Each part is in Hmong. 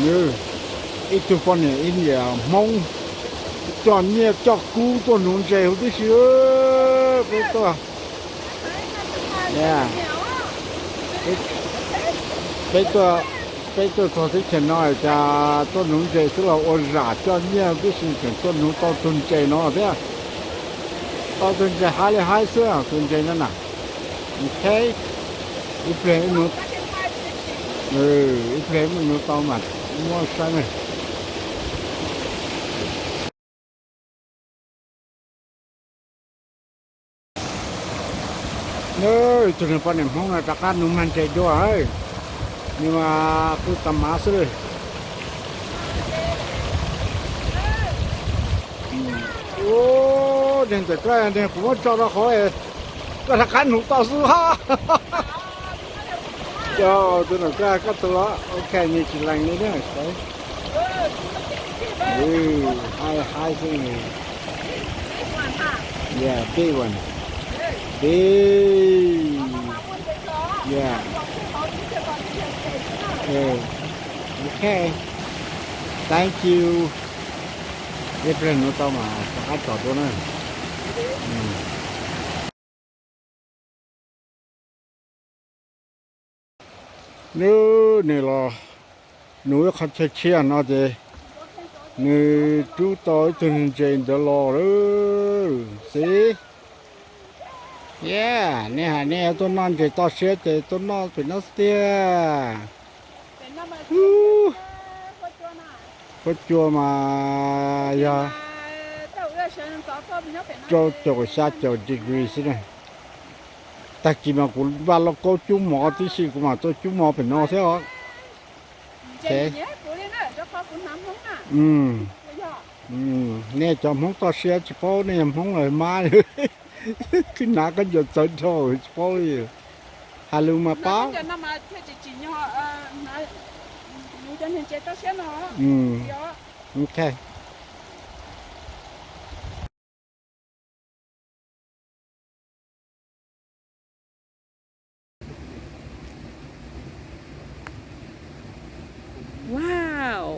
Nws, ib tug poj niam India Hmoob coj nyiaj coj kub tuaj nuv ntses huv tib si. Peb tuaj, peb tuaj, peb tuaj txog teb chaws no cas tuaj nuv ntses xwb los ua zam coj nyiaj huv tib si, tseem tuaj nuv tau tug ntses no thiab. Tau tug ntses haib li haib xwb tus ntses no na. Ok, ib pliag, ib pliag mus nuv tau mas muab saib na. Tus niag poj niam Hmoob no rov qab nuv mag ntses dua, nws mas kuj tag mav xwb li. Ua, niag ntawm koj, niag kuv muab tso rau hauv, koj rov qab nuv tau xwb hab. Tus ntawm koj, koj tus los, ok, nws tsis lees li na. Haib, haib xwb. Yeah, big one. Big. Yeah. Ok. Thank you. Ib pliag nuv tau mas rov qab tso dua na. Nws, nws los nuv ib qho chaw tshiab no ces nws rub tau ib tug ntses ntawd los lawm xwb. Yeah, nej hais nej yuav tuaj noj ntses toj siab ces tuaj noj pem no xwb tiag. Huab cua mas yog rau caum xya caum degree xwb na. Tag kis mas kuv npaj lauj kaub cub mov tib si, kuv mam tuaj cub mov pem no thiab os. Nej cov Hmoob toj siab tsis paub nej yog Hmoob los mab, khwb hnav khaub ncaws txawv dhau tsis paub li. Hais lus mas pab. Ok. Wow,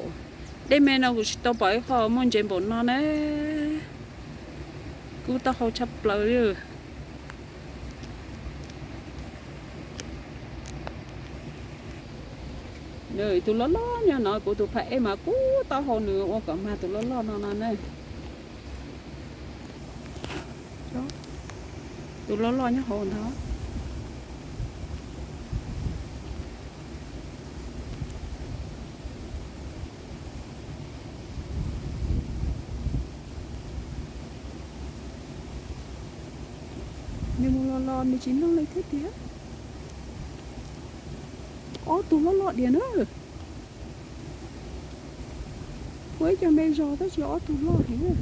dej me no kuv tsis tau pom ib qho muaj ntses npaum no na. Kub taub hau tshaj plaws li. Nws tus loj loj nyob no, kuv tus phaj ej mas kub taub hau nws ua kom mag tus loj loj no no na. Tus loj loj nyob hauv ntag. Nws mus los los nws tsis mloog li thiab tiag. Ob tug loj loj diam na. Pua ib co me zog tab sis ob tug loj heev.